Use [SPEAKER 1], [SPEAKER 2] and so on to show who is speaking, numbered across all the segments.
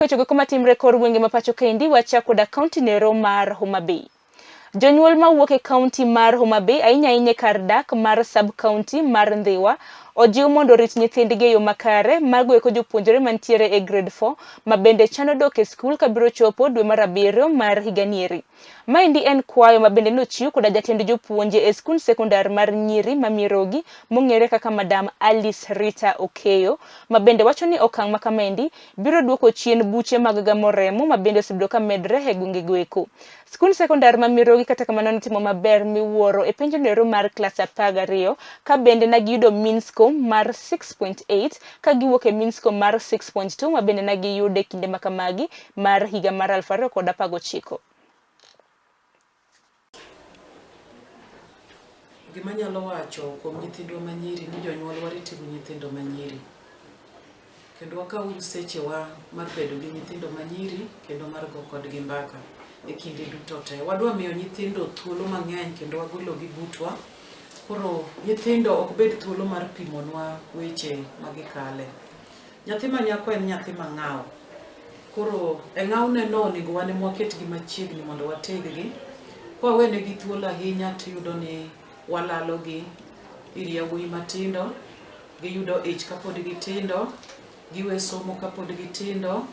[SPEAKER 1] Wechego matimre kor gwenge ma pacho kaendi wachako koda kaunti nero mar Homa Bay. Jonyuol mawuok e kaunti mar Homa Bay ahinya ahinya e kar dak mar sub kaunti mar Ndhiwa ojiw mondo orit nyithindgi e yo makare. Mago eko jopuonjre mantiere e grade 4 ma bende chano dok e skul kabiro chopo dwe mar abiriyo mar higani eri. Maendi en kwayo ma bende nochiw koda jatend jopuonje e skund sekondar mar nyiri ma Mirogi mong'ere kaka Madam Alice Rita Okeyo ma bende wacho ni okang' ma kamaendi biro duoko chien buche mag gamo remo ma bende osebedo ka medre e gwengego eko. Skund sekondar ma Mirogi kata kamano notimo maber miwuoro e penj nero mar klas 12 ka bende ne giyudo mean score mar 6.8 ka giwuok e mean score mar 6.2 ma bende ne giyudo e kinde ma kamagi mar higa mar 2019.
[SPEAKER 2] Gima anyalo wacho kuom nyithindwa manyiri ni jonyuol warituru nyithindo manyiri. Kendo wakaw sechewa mar bedo gi nyithindo manyiri kendo mar go kodgi mbaka e kinde duto te. Wadwa miyo nyithindo thuolo mang'eny kendo wagologi butwa. Koro nyithindo ok bed thuolo mar pimonwa weche magikale. Nyathi ma nyako en nyathi mang'aw. Koro e ng'awne no onego wan ema waketgi machiegni mondo wateggi. Kwawenegi thuolo ahinya tiyudo ni walalogi ir yawuoyi matindo, giyudo ich kapod gitindo, giwe somo kapod gitindo,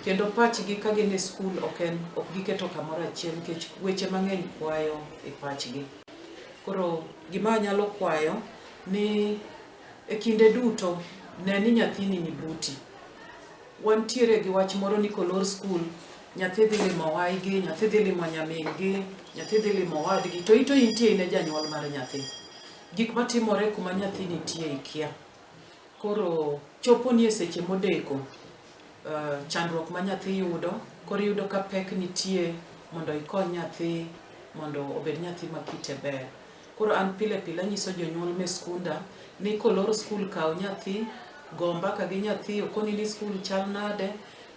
[SPEAKER 2] kendo pachgi ka gin e skul ok en ok giketo kamoro achiel nikech weche mang'eny kwayo e pachgi. Koro gima anyalo kwayo ni e kinde duto ne ni nyathini ni buti. Wantiere gi wach moro ni kolor skul, nyathi dhi limo waygi, nyathi dhi limo nyamin gi, nyathi dhi limo owadgi, to ito intie in e janyuol mar nyathi. Gik matimore kuma nyathi nitie ikia. Koro chopo ni e seche modeko, chandruok ma nyathi yudo, koro iyudo ka pek nitie mondo ikony nyathi mondo obed nyathi ma kite ber. Koro an pile pile anyiso jonyuol me skunda ni kolor skul kaw nyathi, go mbaka gi nyathi, okoni ni skul chal nade,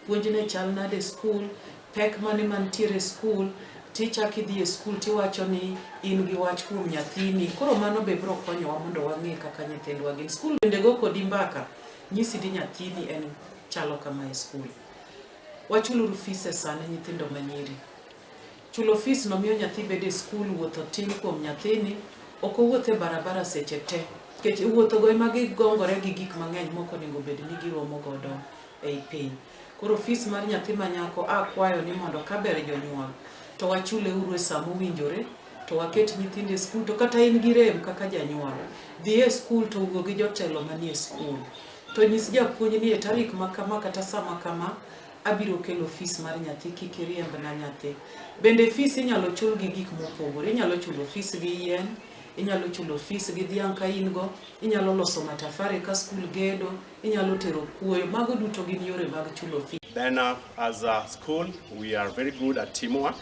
[SPEAKER 2] puonj ne chal nade e skul, pek mane mantiere e skul, tichak idhi e skul tiwacho ni in gi wach kuom nyathini. Koro mano be biro konyowa mondo wang'e kaka nyithindwa gin. Skul bende go kodi mbaka, nyisi ni nyathini en chalo kama e skul. Wachuluru fees e sani nyithindo manyiri. Chulo fees no miyo nyathi bedo e skul, wuotho tin kuom nyathini, ok owuoth e barabara seche te. Nikech wuotho go ema gigongore gi gik mang'eny mok onego bed ni giromo godo ei piny. Koro fees mar nyathi ma nyako akwayo ni mondo kaber jonyuol to wachule uru e saa mowinjore to waket nyithindo e skul to kata in gi rem kaka janyuol, dhi e skul to wuo gi jotelo manie skul. To nyis japuonj ni e tarik ma kama kata saa ma kama abiro kelo fees mar nyathi kik iriembna nyathi. Bende fees inyalo chul gi gik mopogore, inyalo chulo fees gi yien, inyalo chulo fees gi dhiang' ka in go, inyalo loso matafari ka skul gedo, inyalo tero kuoyo, mago duto gin yore mag chulo fees.
[SPEAKER 3] Then as a school, we are very good at teamwork,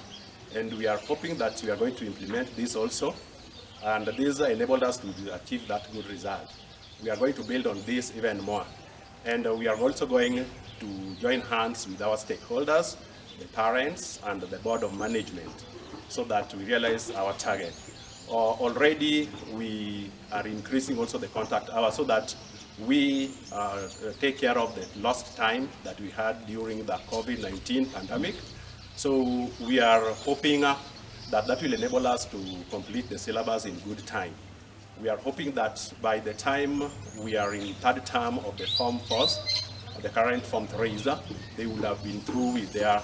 [SPEAKER 3] and we are hoping that we are going to implement this also, and this enabled us to achieve that good result. We are going to build on this even more, and we are also going to join hands with our stakeholders, the parents, and the board of management, so that we realize our target. Already we are increasing also the contact hours so that we take care of the lost time that we had during the COVID-19 pandemic. So we are hoping that that will enable us to complete the syllabus in good time. We are hoping that by the time we are in third term of the Form 4, the current Form 3s, they will have been through with their